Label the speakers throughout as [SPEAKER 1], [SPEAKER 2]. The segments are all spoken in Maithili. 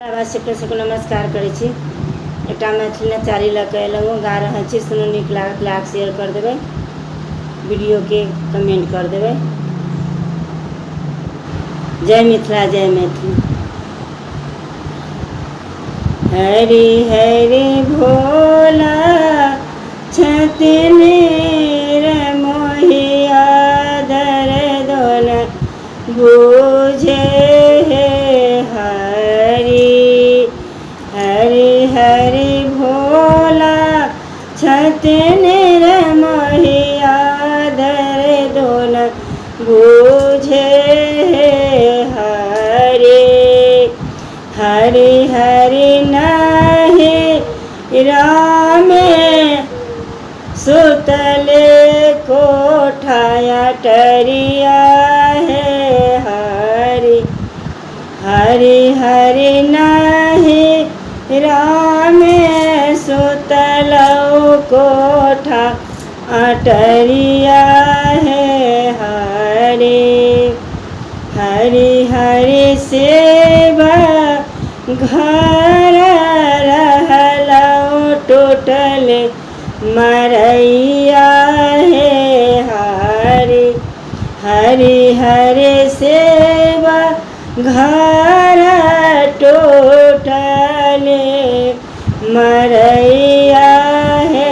[SPEAKER 1] वासी सबके नमस्कार करै छी। एकटा मैथिली नचारी लऽ कऽ एलहुँ, गा रहल छी, सुनू, नीक लागत लाइक शेयर कर देबै, वीडियोके कमेंट कर देबै। जय मिथिला, जय मैथिली। हरि हरि भोला छथिन मोहिया दर दोन बूझे हे हरि। हरि हरि भोला छथिन मोहिया दर दोन बूझे हे हरि। हरि हरि नहि रामे सुतले कोठाया टरिया हे हरि। हरि हरि नहि रामे सुतलौ कोठा अटरिया हे हरि। हरि हरि सेवा घर रहलौ टूटल मरैया हे हरि। हरि हरि सेवा घर टूटल मरैया हे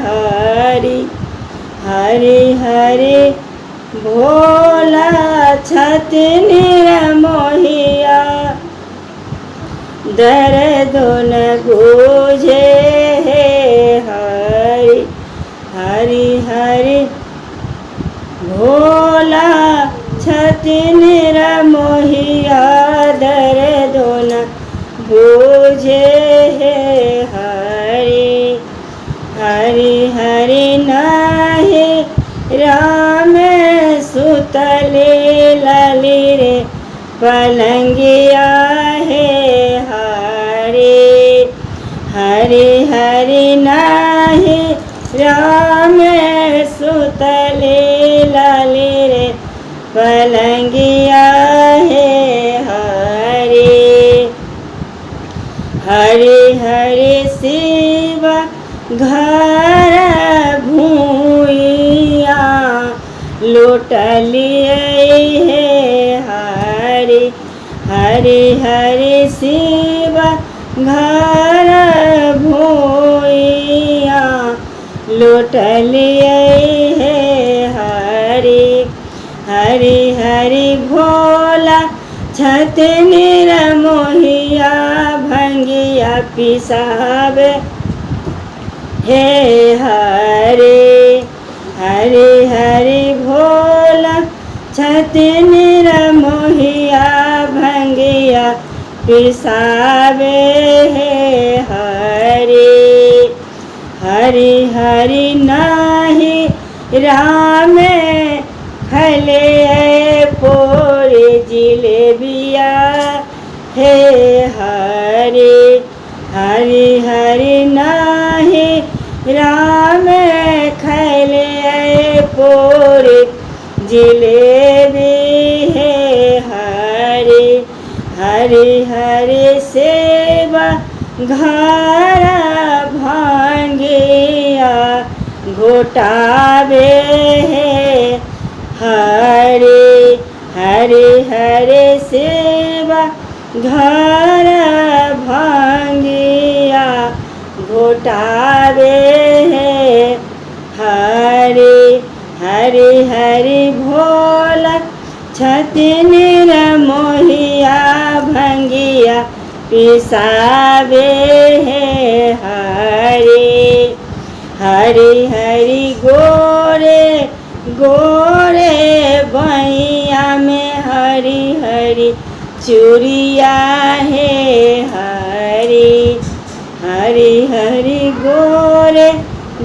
[SPEAKER 1] हरि। हरि हरि भोला छथिन मोहिया दर्द न बूझे हे हरि। हरि हरि भोला छथिन मोहिया दर्द न बूझे हे हरि। हरि हरि नहि राम सुतले लाली रे पलंगिया हे हरि। हरि हरि नहि राम सुतले लाली रे पलंगिया हे हरि। हरि हरि शिव घर भूइया लुटलियै हे हरि। हरि हरि शिव घर भूइया लुटलियै हे हरि। हरि हरि भोला छथिन मोहिया भंगिया पिसाबे हे हरि। हरि हरि भोला छथिन मोहिया भंगिया पिसाबे हे हरि। हरि हरि नहि रामे खले पोरे जिलेबिया हे हरि। हरि हरि नहि रामे खले पोरे जिलेबी हे हरि। हरि हरि सेवा घर भांगिया घोटावे हे हरि। हरि हरि सेवा घर भांगिया घोटावे हे हरि। हरि हरि भोला छथिन मोहिया भंगिया पिसाबे हे हरि। हरि हरि गोरे गोरे बइया में हरि हरि चूड़िया हे हरि। हरि हरि गोरे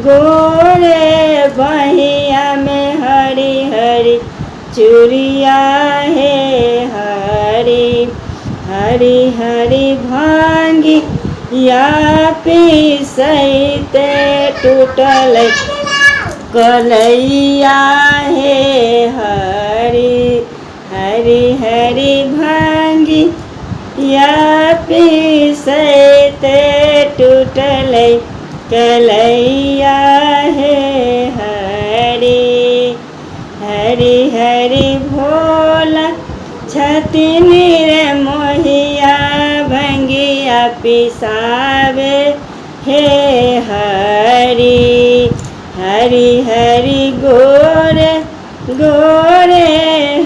[SPEAKER 1] गोरे बइया में हरि हरि चूड़िया हे हरि। हरि हरि भांगी या पिसैते टूटल कलैया हे हरि। हरि हरि भांगी भंगिया पीसैत टूटलै कलैया हे हरि। हरि हरि भोला छथिन रे मोहिया भंगिया पिसावे हे हरि। हरि हरि गोरे गोरे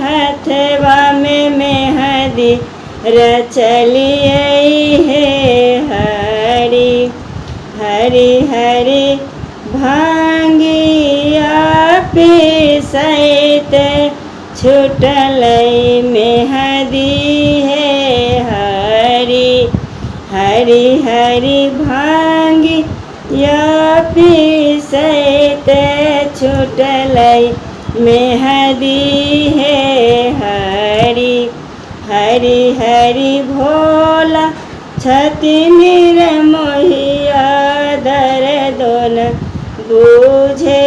[SPEAKER 1] हथवा में मेहदी रचलियै हे हरि। हरि हरि भांगिया पिसैत छुटलै मेहदी हे हरि। हरि हरि भांगिया पिसैत छुटलै मेहदी हे हरि। हरि हरि भोला छथिन रे मोहिया दर्दो न बूझे